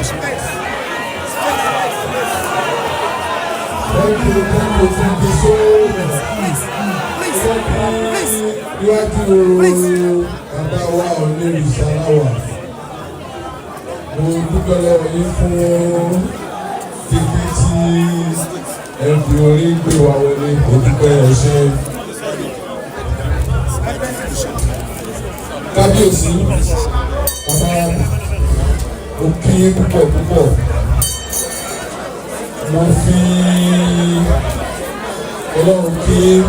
Space. Space, space, space. Thank you, thank you, thank you so much. Please, please, please. Iwájú bàbá wa Ọ̀nẹ́rìṣà láwà. Mo dúpẹ́ lọ́wọ́ yín fún títí tí ẹ fi orí gbé wa wọlé. Mo dúpẹ́, ẹ ṣé. Kábíyèsí, bàbá, mo kí yín púpọ̀ púpọ̀. Mo fi Ọlọ́run kí yín,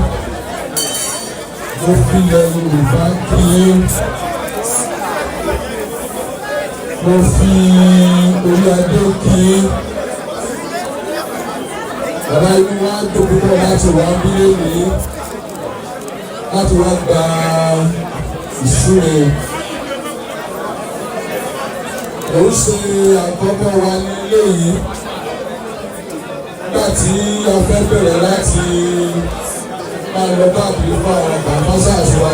mo fi ilẹ̀ Yorùbá kí yín, mo fi orí adé kí yín. Bàbá, inú wa dùn púpọ̀ láti wá bí lónìí, láti wá gba ìsúre. Kò ń ṣe àkọ́kọ́ wa nílé yìí. Nígbà tí a fẹ́ bẹ̀rẹ̀ láti máa lọ káàkiri fún àwọn bàbá wa,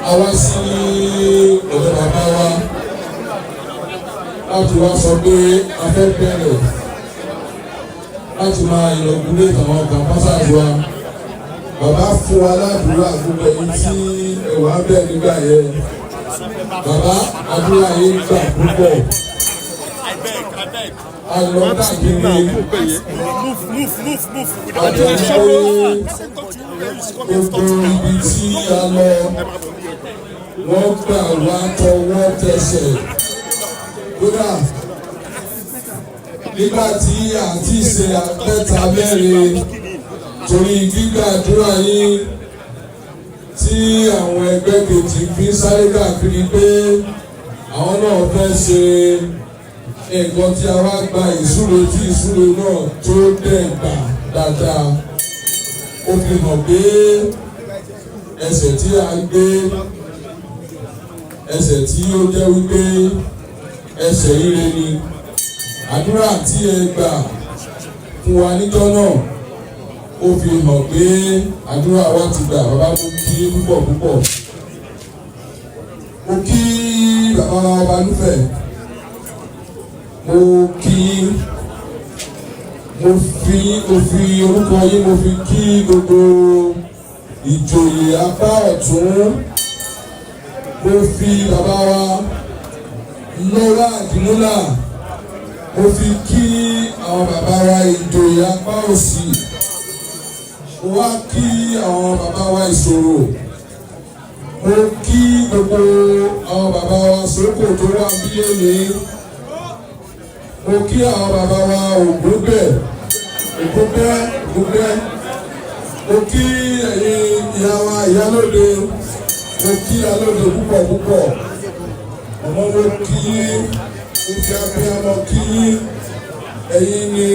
a wá sí ọ̀dọ̀ bàbá wa láti wá sọ pé a fẹ́ bẹ̀rẹ̀ láti máa inaugurate àwọn bàbá wa. Bàbá fún wa ládùúrà. Gbogbo ẹ̀yin tí ẹ wà bẹ́ẹ̀ nígbà yẹn, bàbá, àdúrà yín gbà púpọ̀. A lọ káàkiri. Move, move, move, move. We don't Àjọ pé gbogbo ibi tí a lọ, wọ́n gbà wá tọwọ́ tẹsẹ̀. Kódà nígbà tí a ti ṣe mẹ́ta mẹ́rin, torí gbígbàdúrà yín tí àwọn ẹgbẹ́ kejì fi ń sáré káàkiri pé àwọn náà fẹ́ ṣe nǹkan tí a wá gba ìsúre, tí ìsúre náà tó dẹ̀ gbà dáadáa, ó fi hàn pé ẹsẹ̀ tí a gbé, ẹsẹ̀ tí ó jẹ́ wípé ẹsẹ̀ ire ni. Àdúrà tí ẹ gbà fún wa níjọ́ náà, ó fi hàn pé àdúrà wa ti gbà. Bàbá, mo kí púpọ̀ púpọ̀. Mo kí bàbá wa Ọbalúfẹ̀, mo kí, mo fi orúkọ yín, mo fi kí gbogbo ìjòyè apá ọ̀tún. Mo fi bàbá wa Lọ́lá Àdìmúlà, mo fi kí àwọn bàbá wa ìjòyè apá òsì. Mo wá kí àwọn bàbá wa ìṣòro, mo kí gbogbo àwọn bàbá wa sókò tó wà bí lónìí. Mo kí àwọn bàbá wa Ògúngbẹ, Ògúngbẹ, Ògúngbẹ. Mo kí ẹ̀yin ìyá wa ìyálóde, mo kí ìyálóde púpọ̀ púpọ̀. Ọmọ, mo kí yín, mo fi abiyamọ kí yín. Ẹ̀yin ni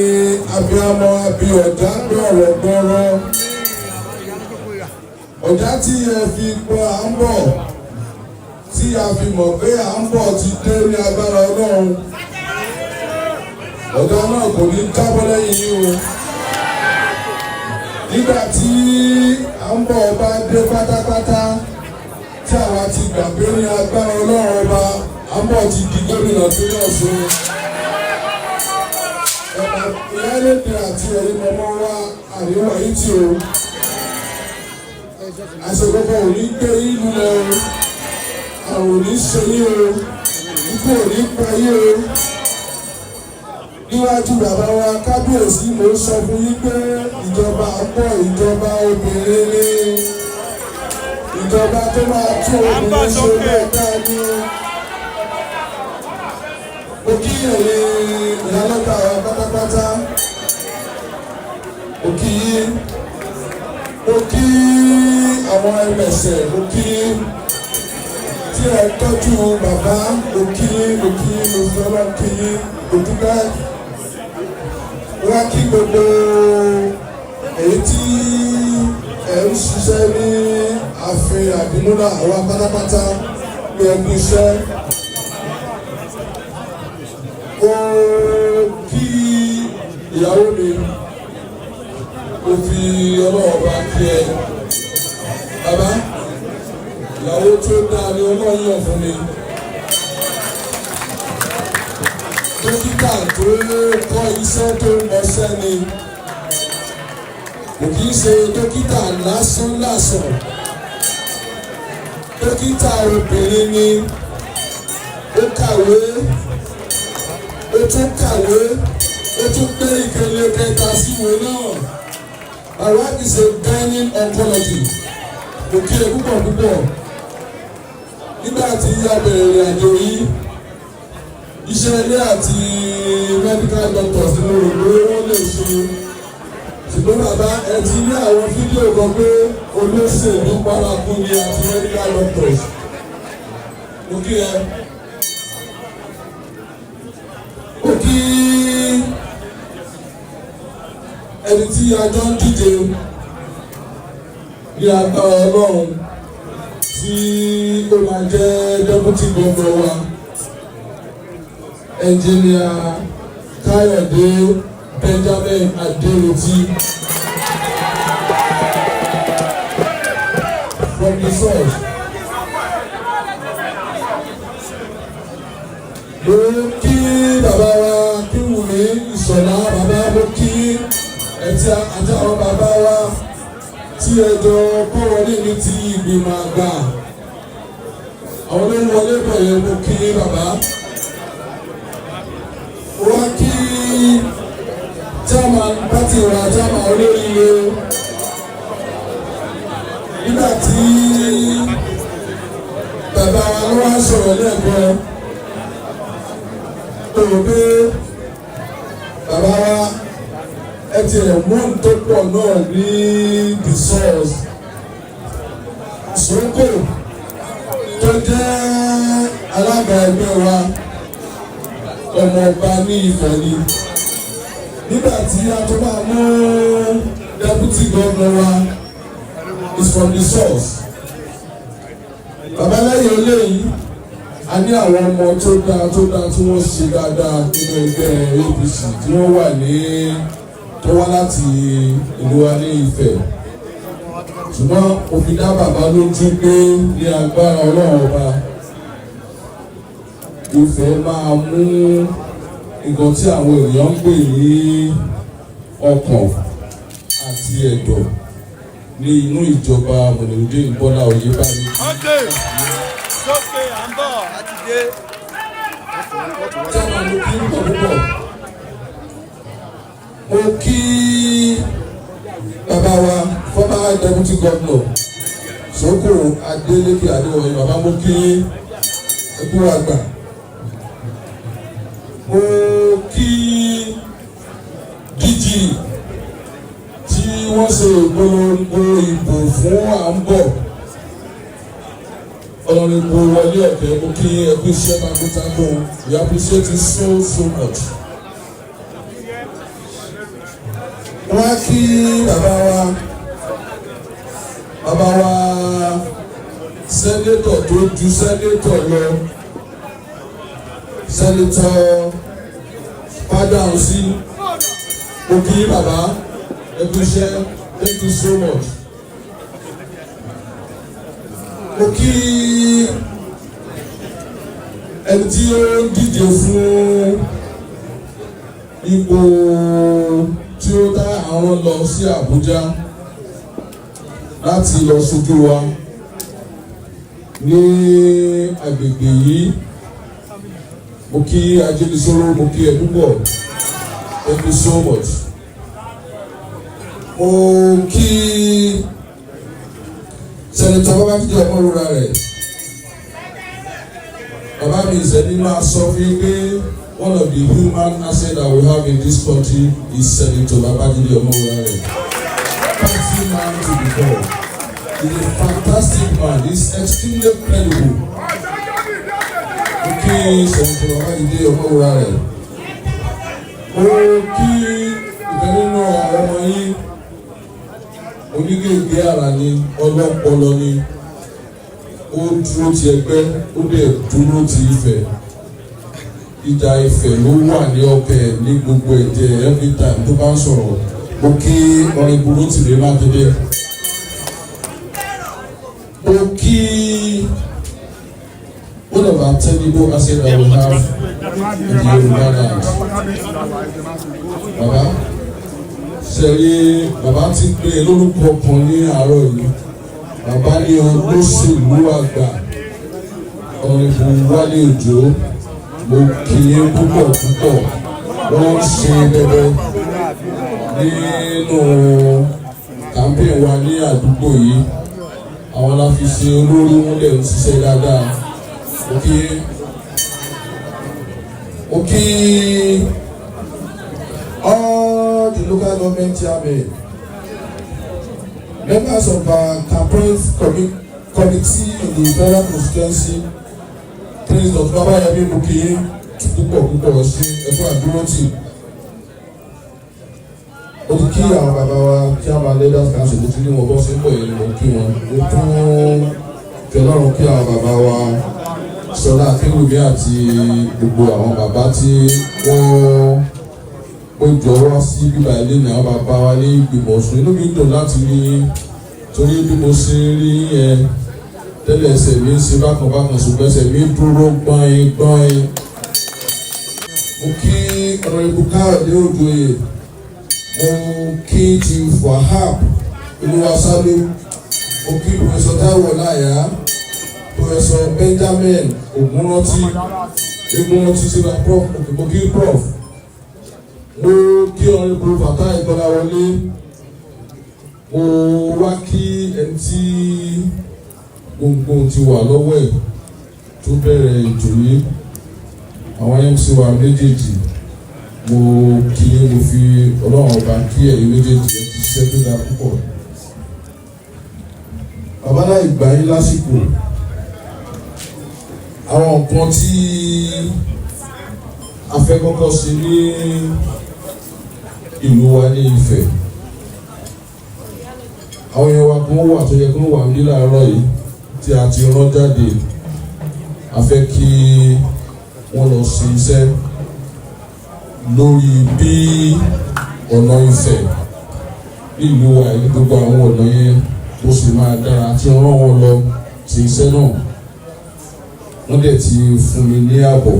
abiyamọ abi ọ̀já gbọ̀rọ̀ gbọ̀rọ̀ ọ̀já tí ẹ fi gbọ́ à ń bọ̀, tí a fi mọ̀ pé à ń bọ̀ ti dé ní agbára Ọlọ́run. Ọ̀gá náà kò ní jábọ́ lẹ́yìn yín o. Nígbà tí à ń bọ̀ bá dé pátápátá, tí àwa ti gbà pé ní agbára Ọlọ́run ọba, à ń bọ̀ ti di gómìnà tó ní Ọ̀ṣun. Ẹ̀ka ìyálóde àti ẹ̀yin mọ̀mọ́ wa, àríwá yìí tí o àṣekọ̀kọ̀ ò ní gbé yín lulẹ̀ o, àrùn ò ní ṣe yín o, ikú ò ní pa yín o. Níwájú bàbá wa kábíyèsí, mo sọ fún yín pé ìjọba àpọ̀, ìjọba obìnrin ní ìjọba tó máa tún obìnrin ṣe dáadáa ní. Mo kí ẹ̀yin ìyálọ́ta wa pátápátá, mo kí yín. Mo kí àwọn ẹlẹ́sẹ̀, mo kí tí ẹ tọ́jú bàbá, mo kí, mo kí, mo fi Ọlọ́run kí yín, mo dúpẹ́. Wá kí gbogbo èyí tí ẹ ń ṣiṣẹ́ ní ààfin Àdìmúlà àwa pátápátá ní ẹkú iṣẹ́. Mo kí ìyàwó mi, mo fi Ọlọ́run bá kí ẹ. Bàbá, ìyàwó tó dáa ni Ọlọ́run yàn fún mi. Dókítà tó kọ́ iṣẹ́, tó mọṣẹ́ ni. Kò kì í ṣe dókítà lásán lásán. Dókítà obìnrin ni. Ó kàwé, ó tún kàwé, ó tún gbé ìpele kẹta síwèé náà. My wife is a gynae oncologist. Kò kí ẹ púpọ̀ púpọ̀. Nígbà tí a bẹ̀rẹ̀ ìrìn àjò yìí, iṣẹ́ ilé àti medical doctors ní mo rò pé wọ́n lè ṣe, ṣùgbọ́n bàbá, ẹ ti ní àwọn fídíò kan pé olóṣèlú paraku ni àti medical doctors. Mo kí ẹ. Mo kí ẹni tí a jọ ń díje ní agbára Ọlọ́run tí ó máa jẹ́ deputy governor wa, Engineer Káyọ̀dé Benjamin Adéretí from the source. Mo kí bàbá wa Kínwùmí Ìṣọ̀lá. Bàbá, mo kí ẹtí àti àwọn bàbá wa tí ẹ jọ kó wọlé ní ti ìgbìmọ̀ àgbà, àwọn olórí wọlé bọ̀ yẹn. Mo kí bàbá wá, kí chairman party wa, chairman olóríire. Nígbà tí bàbá wa ló wá sọ̀rọ̀ lẹ́ẹ̀kan tó rò pé bàbá wa ẹ ti ẹ̀ mú tó pọ̀ náà ní the source, Soko tó jẹ́ alága ẹgbẹ́ wa, ọmọọba ní Ifẹ̀ ni. Nígbà tí a tó máa mú deputy governor wa is from the source. Bàbá, lẹ́yìn eléyìí, a ní àwọn ọmọ tó dáa tó dáa tí wọ́n ṣe dáadáa nínú ẹgbẹ́ APC tí wọ́n wà ní tó wá láti ìlú wa ní Ifẹ̀, ṣùgbọ́n òfin dá bàbá lójú pé ní agbára Ọlọ́run Ọba, Ifẹ̀ máa mú nǹkan tí àwọn ènìyàn ń pè ní ọkàn àti ẹ̀dọ̀ ní inú ìjọba Mọ̀nìrúdé Bọ́lá Oyèbámi. Okay. Okay, à ń bọ̀. Àti dé. Chairman, mo kí púpọ̀ púpọ̀. Mo kí bàbá wa, former deputy governor Soko Adeleke Adéwọ̀nyí. Bàbá, mo kí ẹkú àgbà. Mo kí DG tí wọ́n ṣe ìpolongo ìbò fún à ń bọ̀, Honourable Wọlé Ọ̀kẹ́. Mo kí ẹkú iṣẹ́ takuntakun. We appreciate you so so much. Wọ́n á kí bàbá wa senator tó ju senator lọ, Senator Fádàǹsí. Mo kí bàbá, ẹkú iṣẹ́. Thank you so much. Mo kí ẹni tí ó ń díje fún ipò tí ó dá àwọn lọ sí Àbújá láti lọ ṣojú wa ní agbègbè yìí. Mo kí Ajínisóró, mo kí ẹ púpọ̀. Thank you so much. Mo kí Senator Babájídé Ọmọwúrà rẹ̀. Bàbá mi, ìṣẹ́ni máa sọ fún yín pé one of the human assets that we have in this country is Senator Babájídé Ọmọwúrà rẹ̀. Party man to the core. He is a fantastic man. He is extremely credible. Mo kí Senator Babájídé Ọmọwúrà rẹ̀. Mo kí ìkan nínú àwọn ọmọ yín, onígègé ara ni, ọlọ́pọlọ ni. Ó dúró ti ẹgbẹ́, ó dẹ̀ dúró ti Ifẹ̀. Ìjà Ifẹ̀ ló wà ní ọkẹ́ ní gbogbo ẹ̀jẹ̀ every time tó bá ń sọ̀rọ̀. Mo kí Honourable Rótìmí Mákindé. Mo kí One of our tangible assets that we have in the Yoruba land. Bàbá ṣẹ̀rí, bàbá ti pè é lórúkọ kan ní àárọ̀ yìí. Bàbá ní olóṣèlú àgbà, Honourable Wálé Òjó. Mo kí i púpọ̀ púpọ̀. Wọ́n ń ṣe bẹbẹ nínú campaign wa ní àdúgbò yìí. Àwọn la fi ṣe olórí, wọn lè ń ṣiṣẹ́ dáadáa. Mo kí all the local government chairmen, members of our campaign committee in the federal constituency. Prince Dr. Babayemi, mo kí yín púpọ̀ púpọ̀ sí ẹ̀kọ́ àdúrótì. Mo ti kí àwọn bàbá wa chairman leaders council. Mo ti ní wọn bọ́ sí pọ̀ yẹn, mo kí wọn. Mo tún fẹlọ́run kí àwọn bàbá wa Sọlá Akínwùmí àti gbogbo àwọn bàbá tí wọ́n péjọ wá sí bíbá ilé ní àwọn bàbá wa ní ìgbìmọ̀ Ọ̀ṣun. Inú mi dùn láti rí, torí bí mo ṣe rí ẹ tẹ́lẹ̀, ẹsẹ̀ mi ń ṣe bákan bákan, ṣùgbọ́n ẹsẹ̀ mi dúró gbọ́n gbọ́n. Mo kí Honourable Káyọ̀dé Òjòyè, mo kí Chief Wahab Olúwaṣálú, mo kí Professor Taiwo Ọláìyá, Professor Benjamin Ogunrántí Egunrántí síra, Prof. Mo kí Prof. Mo kí Honourable Fatai Kọ́láwọlé. Mo wá kí ẹni tí gbogbo ti wà lọ́wọ́ ẹ̀ tó bẹ̀rẹ̀ ètò yìí, àwọn MC wa méjèèjì. Mo kí, mo fi Ọlọ́run Ọba kí ẹ̀yin méjèèjì. Ẹ ti ṣiṣẹ́ tó dáa púpọ̀. Bàbá, láì gbà yín lásìkò, àwọn nǹkan tí a fẹ́ kọ́kọ́ ṣe ní ìlú wa ní Ifẹ̀, àwọn èèyàn wa kan wà tó yẹ kó wà ní láàárọ̀ yìí tí a ti rán jáde. A fẹ́ kí wọ́n lọ sí iṣẹ́ lórí bí ọ̀nà Ifẹ̀ nílùú wa ní gbogbo àwọn ọ̀nà yẹn bó ṣe máa dára tí wọ́n rán wọn lọ sí iṣẹ́ náà. Wọ́n dẹ̀ ti fún mi ní àbọ̀.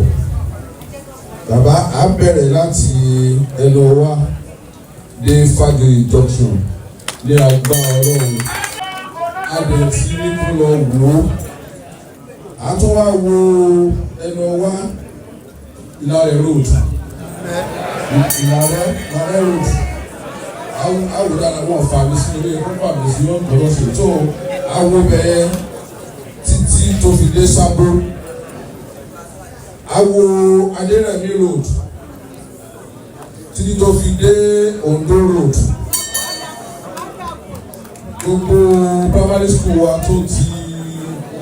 Bàbá, à ń bẹ̀rẹ̀ láti ẹnu wa dé Fàjọyì Junction ní agbára Ọlọ́run. A dẹ̀ ti ní kó lọ wò ó. A tún wá wo ẹnu wa Ìlàrẹ̀ Road, Ìlàrẹ̀ Road awùdára wọn fà mí sí ilé ẹ̀kọ́, fà mí sí ọ̀dọ́ sí tó awo bẹ́ẹ̀ títí tó fi dé Sábó. Awo Adérẹ̀mí Road títí tó fi dé Ondo Road. Gbogbo primary school wa tó ti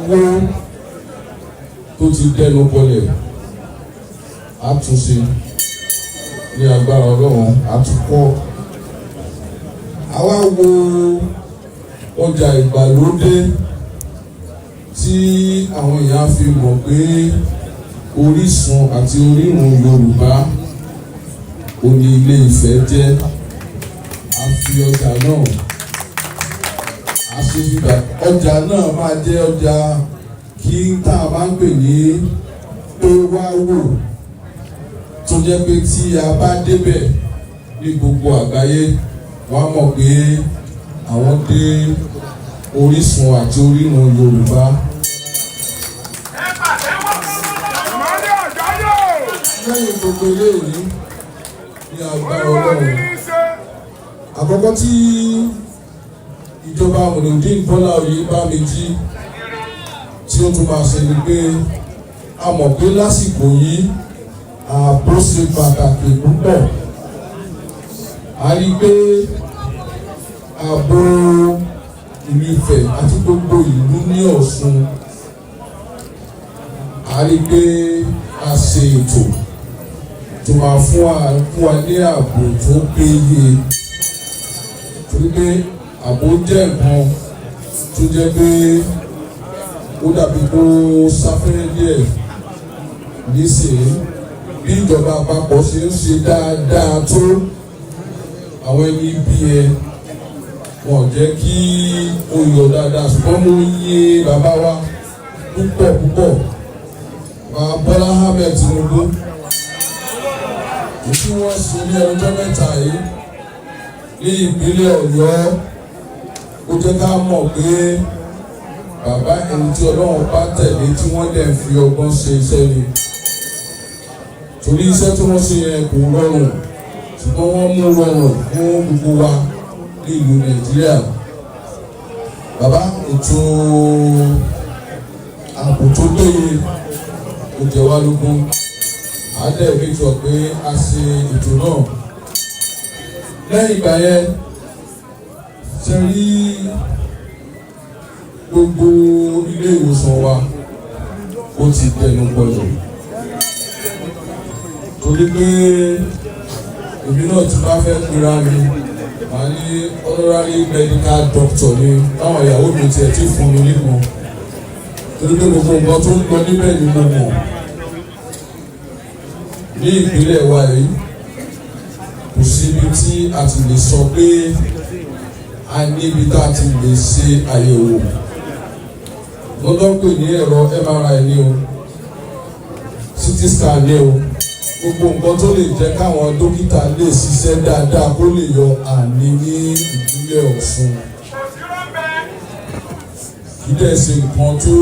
wó, tó ti dẹnu kọlẹ̀, àtúnṣe ní agbára Ọlọ́run, àtúnkọ́. Àwa wo ọjà ìgbàlódé tí àwọn èèyàn fi mọ̀ pé orísun àti orírun Yorùbá òní Ilé Ifẹ̀ jẹ́. A fi ọjà náà, a ṣe fìgbà ọjà náà máa jẹ́ ọjà kí tá a máa ń pè ní pé wá wò, tó jẹ́ pé tí a bá débẹ̀ ní gbogbo àgbáyé, wọ́n á mọ̀ pé àwọn dé orísun àti orírun Yorùbá. Ìmọ̀lẹ̀ àgbáyé! Lẹ́yìn gbogbo eléyìí, ní agbára Olúwa ní Ọlọ́run, í ṣe. àkọ́kọ́ tí ìjọba Muyideen Bọ́lá Oyèbámijí tí ó tún máa ṣe ni pé a mọ̀ pé lásìkò yìí, ààbò ṣe pàtàkì púpọ̀. A rí i pé ààbò ìlú Ifẹ̀ àti gbogbo ìlú ní Ọ̀ṣun, a rí i pé a ṣe ètò tó máa fún wa ní ààbò tó péye, torí pé ààbò jẹ́ nǹkan tó jẹ́ pé ó dàbí kó sáfẹ́rẹ́ díẹ̀ nísìnyí. Bí ìjọba àpapọ̀ ṣe ń ṣe dáadáa tó, àwọn ẹni bí ẹ wọn jẹ́ kí ó yọ dáadáa, ṣùgbọ́n mo yìn bàbá wa púpọ̀ púpọ̀. Bàbá Bọ́lá Ahmed Tinubu, èyí tí wọ́n ṣe ní ọjọ́ 3 yìí ní ìpínlẹ̀ Ọ̀yọ́, ó jẹ́ ká mọ̀ pé bàbá ẹni tí Ọlọ́run bá tẹ̀lé tí wọ́n dẹ̀ fi ọgbọ́n ṣe iṣẹ́ ni. Torí iṣẹ́ tí wọ́n ṣe yẹn kò rọrùn, ṣùgbọ́n wọ́n mú rọrùn fún gbogbo wa ní ìlú Nàìjíríà. Bàbá, ètò ààbò tó péye ó jẹ wá lógún. A dẹ̀ make sure pé a ṣe ètò náà. Lẹ́yìn ìgbà yẹn, ṣe rí gbogbo ilé ìwòsàn wa, ó ti dẹnu bọlẹ̀, torí pé èmi náà ti bá fẹ́ pera mi, màá ní honorary medical doctor ni. Táwọn ìyàwó mi tiẹ̀ ti fún mi nìkan, torí pé gbogbo nǹkan tó ń lọ níbẹ̀ ni mo mọ̀. Ní ìpínlẹ̀ wa yìí, kò síbi tí a ti lè sọ pé a níbi tá a ti lè ṣe àyẹ̀wò lọ́dọ̀ pè ní ẹ̀rọ MRI ní o, CT scan ní o, gbogbo nǹkan tó lè jẹ́ káwọn dókítà lè ṣiṣẹ́ dáadáa kó lè yọ àní ní ìpínlẹ̀ Ọ̀ṣun. Kì í dẹ̀ ṣe nǹkan tó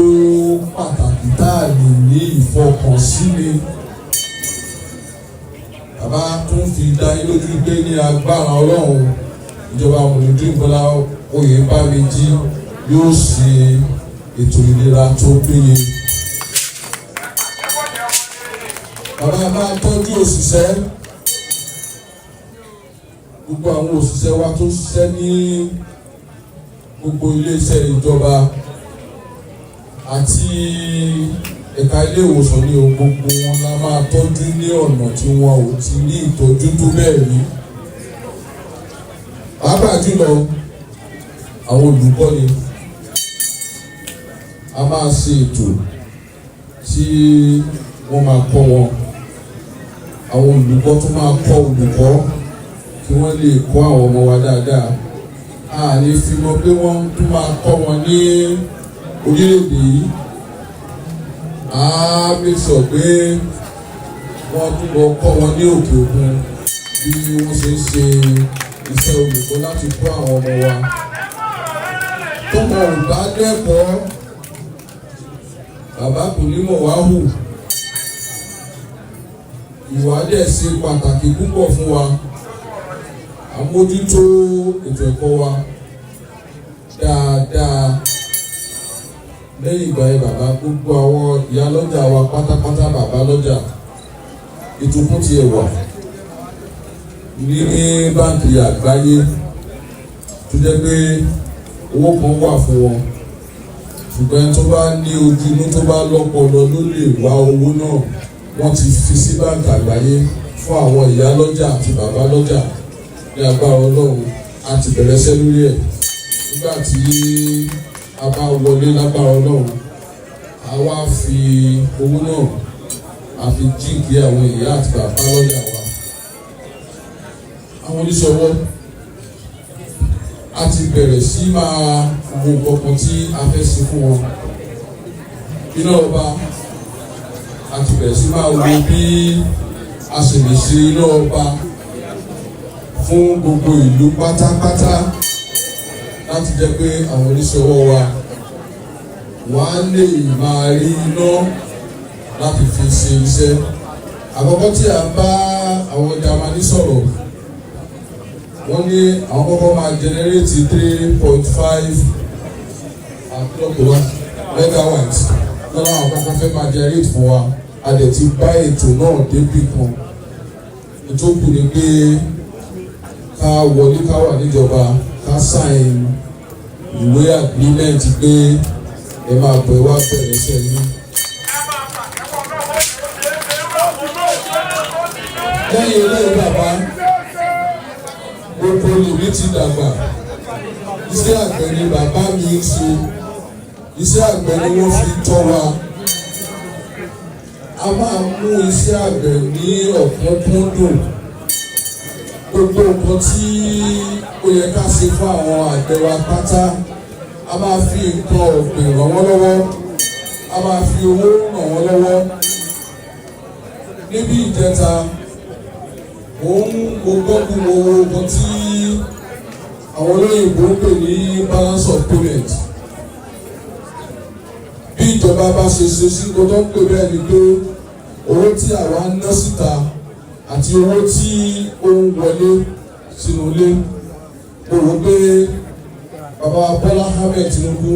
pàtàkì tá a lè ní ìfọkànsí ni. Bàbá tún fi dá yín lójú pé ní agbára Ọlọ́run, ìjọba Muyideen Bọ́lá Oyèbámijí yóò ṣe ètò ìlera tó péye. Bàbá máa tọ́jú òṣìṣẹ́, gbogbo àwọn òṣìṣẹ́ wa tó ṣiṣẹ́ ní gbogbo iléeṣẹ́ ìjọba àti ẹ̀ka ilé ìwòsàn ní o, gbogbo wọn la máa tọ́jú ní ọ̀nà tí wọn ò ti ní ìtọ́jú tó bẹ́ẹ̀ rí. Pàápàá jùlọ àwọn olùkọ́ni, a máa ṣe ètò tí wọ́n máa kọ́ wọn, àwọn olùkọ́ tó máa kọ́ olùkọ́ kí wọ́n lè kọ́ àwọn ọmọ wa dáadáa. A ní fi mọ̀ pé wọ́n tún máa kọ́ wọn ní orílẹ̀-èdè yìí. A make sure pé wọ́n tún lọ kọ́ wọn ní òkè òkun bí wọ́n ṣe ń ṣe iṣẹ́ olùkọ́ láti kọ́ àwọn ọmọ wa. Tọ́mọ ò bá lẹ́kọ̀ọ́, bàbá, kò ní mọ̀ wá hù. Ìwà dẹ̀ ṣe pàtàkì púpọ̀ fún wa. Àmójútó ètò ẹ̀kọ́ wa dáadáa. Lẹ́yìn ìgbà yẹn, bàbá, gbogbo àwọn ìyá lọ́jà wa pátápátá, bàbá lọ́jà, ètò kún tiẹ̀ wà ní báńkì àgbáyé tó jẹ́ pé owó kan wà fún wọn, ṣùgbọ́n ẹni tó bá ní ojú inú, tó bá lọ́pọlọ ló lè wá owó náà. Wọ́n ti fi sí báńkì àgbáyé fún àwọn ìyá lọ́jà àti bàbá lọ́jà. Ní agbára Ọlọ́run, a ti bẹ̀rẹ̀ iṣẹ́ lórí ẹ̀. Nígbà tí a bá wọlé lágbára Ọlọ́run, a wá fi owó náà, a fi jíǹkí àwọn ìyá àti bàbá lọ́jà wa. Àwọn oníṣòwò, a ti bẹ̀rẹ̀ sí máa wo nǹkan tí a fẹ́ ṣe fún wọn. Iná ọba, a ti bẹ̀rẹ̀ sí máa wo bí a sì lè ṣe iná ọba fún gbogbo ìlú pátápátá láti jẹ́ pé àwọn oníṣòwò wa wọ́n á lè máa rí iná láti fi ṣe iṣẹ́. Àkọ́kọ́ tí a bá àwọn Jamani sọ̀rọ̀, wọ́n ní àwọn kọ́kọ́ máa generate 3.5 megawatt lọ́nà. Àwọn kọ́kọ́ fẹ́ máa generate fún wa. A dẹ̀ ti bá ètò náà débì kan. Ètò kù ni pé ká wọlé, ká wà níjọba, ká sign ìwé agreement pé ẹ máa bọ̀, ẹ wá bẹ̀rẹ̀ iṣẹ́ yín. Lẹ́yìn eléyìí, bàbá, gbogbo lèmi ti dàgbà. Iṣẹ́ àgbẹ̀ ni bàbá mi ń ṣe, iṣẹ́ àgbẹ̀ ni wọ́n fi tọ́ wa. A máa mú iṣẹ́ àgbẹ̀ ní ọ̀kúnkúndùn. Gbogbo nǹkan tí ó yẹ ká ṣe fún àwọn àgbẹ̀ wa pátá, a máa fi nǹkan ọ̀gbìn ràn wọ́n lọ́wọ́, a máa fi owó ràn wọ́n lọ́wọ́. Níbi ìjẹta, òun mo gbọ́ kú, mo wo nǹkan tí àwọn olóyìnbó ń pè ní balance of payment. Bí ìjọba bá ṣe ṣe sí kó tó ń pè bẹ́ẹ̀ ni pé owó tí àwa ń ná síta àti owó tí ó ń wọlé sínú ilé. Mo rò pé bàbá Bọ́lá Ahmed Tinubu,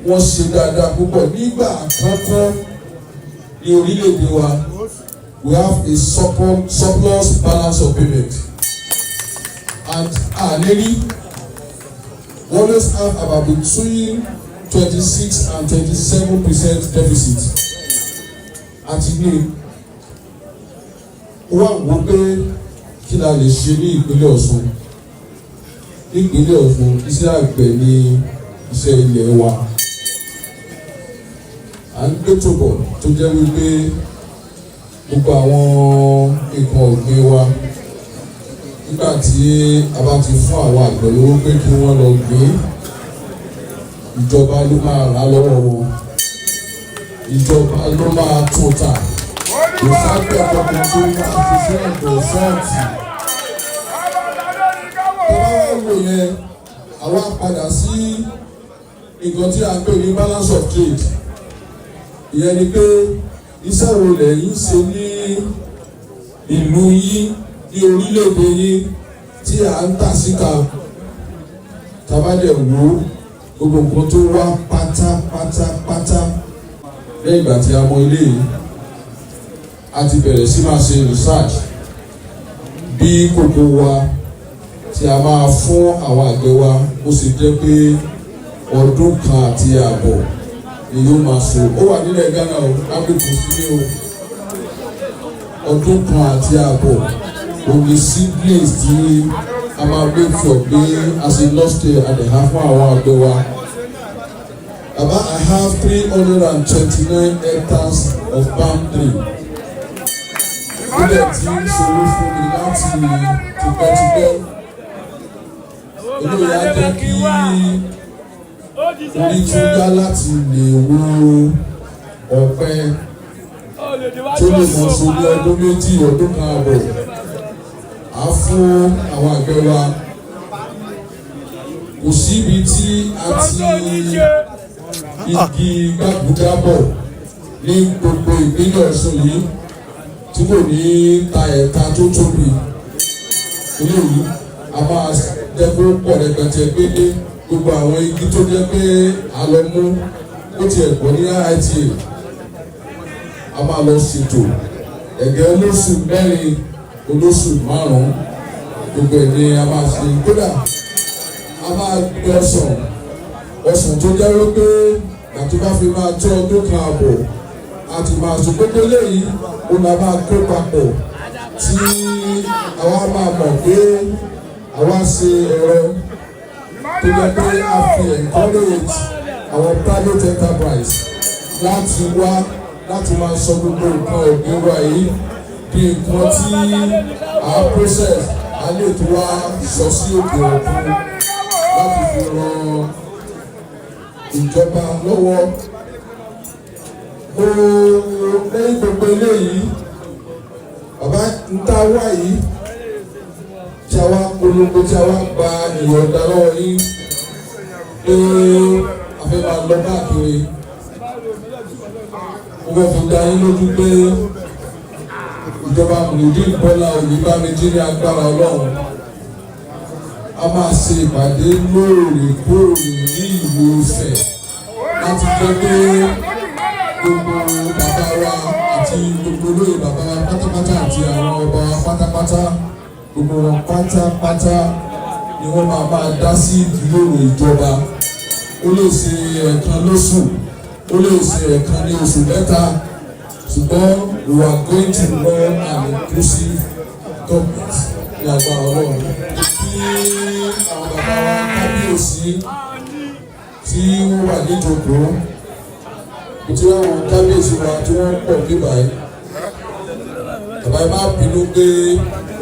wọ́n ṣe dáadáa púpọ̀. Nígbà àkọ́kọ́ ní orílẹ̀-èdè wa, we have a surplus balance of payment, and àlérí, we always have about between 26 and 27% deficit. Àti ní wá wò pé kí la lè ṣe ní ìpínlẹ̀ Ọ̀ṣun. Ní ìpínlẹ̀ Ọ̀ṣun, iṣẹ́ àgbẹ̀ ní iṣẹ́ ilẹ̀ wa. À ń gbé tòbọ̀ tó jẹ́ wípé gbogbo àwọn nǹkan ọ̀gbìn wa, nígbà tí a bá ti fún àwọn àgbẹ̀ lówó pé kí wọ́n lọ gbìn, ìjọba ló máa rà lọ́wọ́ wọn, ìjọba ló máa tún tà. Kò sábẹ́ kankan tó máa ṣiṣẹ́ àgbẹ̀ ṣọ́ọ̀tì. Tọ́lá wò yẹn, àwa padà sí nǹkan tí a ń pè ní balance of trade. Ìyẹn ni pé iṣẹ́ wo lẹ̀yin ṣe ní ìlú yín, ní orílẹ̀-èdè yín, tí à ń tà síta? Tabadẹ̀ wo gbogbo nǹkan tó wá pátápátápátá lẹ́yìn ìgbà tí a mọ ilé yìí, a ti bẹ̀rẹ̀ sí máa ṣe research bí kòkó wa tí a máa fún àwọn àgbẹ̀ wa, ó sì jẹ́ pé ọdún 1.5 ni yóò máa so. Ó wà nílẹ̀ Ghana o, Africa sí ní o. Ọdún 1.5 òní seedlings tí a máa make sure pé as a nursery àdẹ̀há fún àwọn àgbẹ̀ wa. Baba, I have 329 hectares of palm tree. Ó dẹ̀ ti ń ṣòro fún mi láti tipẹ́tipẹ́. Eléyìí á jẹ́ kí orí tún yá láti lè wo ọ̀pẹ tó lè mọ̀ so ní ọdún 2, ọdún 1.5. Á fún àwọn àgbẹ̀ wa. Kò síbi tí a ti igi gbàgùdá bọ̀ ní gbogbo ìpínlẹ̀ Ọ̀ṣun yìí tí kò ní ta ẹ̀ka tó tóbi. Eléyìí a máa jẹ́ kó pọ̀ rẹpẹtẹ pé gbogbo àwọn igi tó jẹ́ pé a lọ mú, ó tiẹ̀ pọ̀ ní IITA. A máa lọ ṣètò ẹ̀gẹ́ olóṣù 4, olóṣù 5, gbogbo ẹ̀ ni a máa ṣe. Kódà a máa gbé ọsàn, ọsàn tó jẹ́ wípé àti bá fi máa tó ọdún 1.5 a ti máa sọ. Gbogbo eléyìí ó la máa kó papọ̀ tí àwa máa mọ̀ pé àwa ṣe ẹ̀rọ tó jẹ́ pé a fi encourage àwọn private enterprise láti wá láti máa sọ gbogbo nǹkan ọ̀gbìn wa yìí di nǹkan tí a process, a lè tó wá sọ sí òkè òkun láti fi ran ìjọba lọ́wọ́. Mo lẹ́yìn gbogbo eléyìí, bàbá ń tá a wá yìí tí a wá polongo, tí a wá gba ìyọ̀ǹda lọ́wọ́ yín pé a fẹ́ máa lọ káàkiri, mo fẹ́ fi dá yín lójú pé ìjọba Muyideen Bọ́lá Oyèbámijí, ní agbára Ọlọ́run, a máa ṣe ìpàdé lóòrèkóòrè ní Ìwó Ifẹ̀ láti jẹ́ pé gbogbo bàbá wa àti gbogbo olóyè bàbá wa pátápátá àti àwọn ọba wa pátápátá, gbogbo wọn pátápátá ni wọ́n máa máa dá sí ìjíròrò ìjọba. Ó lè ṣe ẹ̀ẹ̀kan lóṣù, ó lè ṣe ẹ̀ẹ̀kan ní oṣù 3, ṣùgbọ́n we are going to run an inclusive government ní agbára Ọlọ́run. Kí àwọn bàbá wa kábíyèsí tí wọ́n wà níjókòó, tí àwọn kábíyèsí wa tí wọ́n pọ̀ níbàyìí, bàbá, ẹ má bínú pé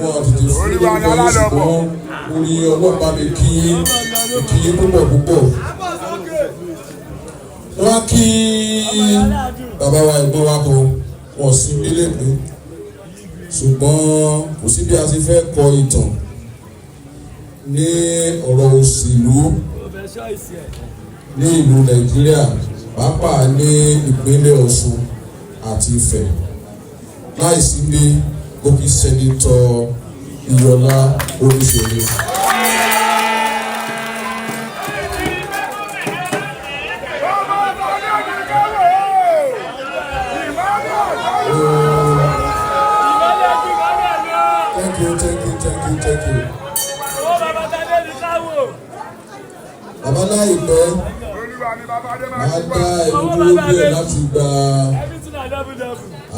wọn tètè fún lórúkọ yìí, ṣùgbọ́n orí ọlọ́pàá mi kí kí yín púpọ̀ púpọ̀. Wọ́n á kí bàbá wa, ẹ̀gbọ́n wa kan, wọ́n sì nílé pé Ṣùgbọ́n kò sí bí a ti fẹ́ kọ ìtàn ní ọ̀rọ̀ òṣèlú ní ìlú Nàìjíríà, pàápàá ní ìpínlẹ̀ Ọ̀ṣun àti Ifẹ̀, láìsí pé ó kí Senator Iyọlá Omiṣore. Ọmọ tàbí àdìgẹ́wò. Ìmọ̀lẹ̀ àjáyé. Thank you, thank you, thank you, thank you. Bàbá, láìpẹ́ Olúwa ni bàbá Adé máa máa ti dá wá. ẹnu dúró díẹ̀ láti gba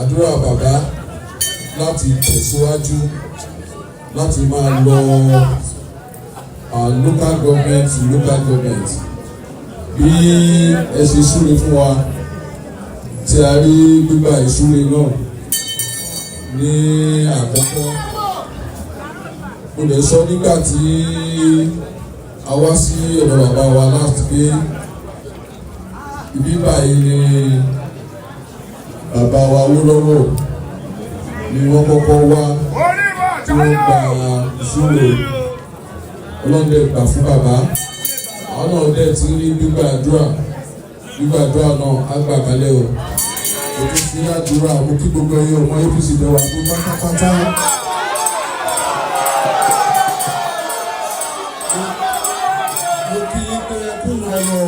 àdúrà bàbá láti tẹ̀síwájú láti máa lọ local government to local government. Bí ẹ ṣe súre fún wa tí a rí gbígba ìsúre náà ní àkọ́kọ́, mo lè sọ nígbà tí a wá sí ọ̀dọ̀ bàbá wa láti pé ibi báyìí ni bàbá wa Awólọ́wọ̀ ni wọ́n kọ́kọ́ wá Onímọ̀ tí wọ́n gba àjáyé. ìṣúre. Ọlọ́run dẹ̀ gbà fún bàbá. Àwọn náà dẹ̀ ti rí gbígbàdúrà. Gbígbàdúrà náà á gbà kalẹ̀ o. Mo tún fi àdúrà mo kí gbogbo ẹ̀yin ọmọ APC dẹwà fún pátápátá. Mo kí yín pé ẹ kú ọ̀nà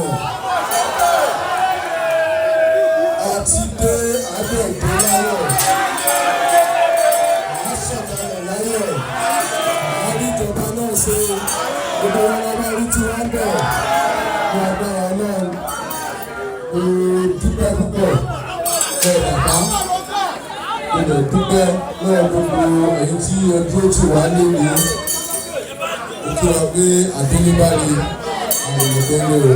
àti dé abẹ́ ìdè láyọ̀, à sọ̀kalẹ̀ láyọ̀, à rí ìjọba náà ṣe. Gbogbo wọn la bá rí tí wọ́n bẹ̀ ní agbára náà. Mo dúpẹ́ púpọ̀ ẹ bàbá. Mo lè dúpẹ́ lọ́wọ́ gbogbo èyí tí ẹ dúró tì wá lónìí. Mo kí wa pé àdúgbò àwọn olùgbé ní o.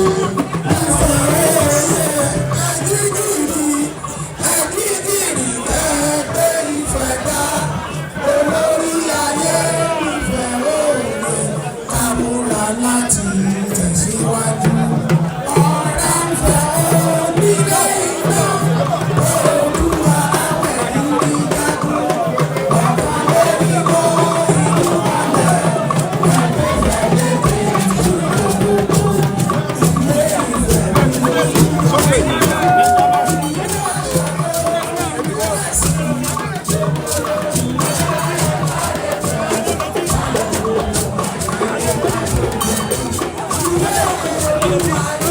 Thank you. Láti tẹ̀síwájú. Ọ̀rẹ́ ń fẹ́ onílé iná, Olúwa pẹ̀lú ìdákùn. Ọ̀kan lórí kó ìlú balẹ̀, ẹgbẹ́ fẹ́ lédè ìṣòro gbogbo. Ilé ìfẹ́ mi ló. Olúwa.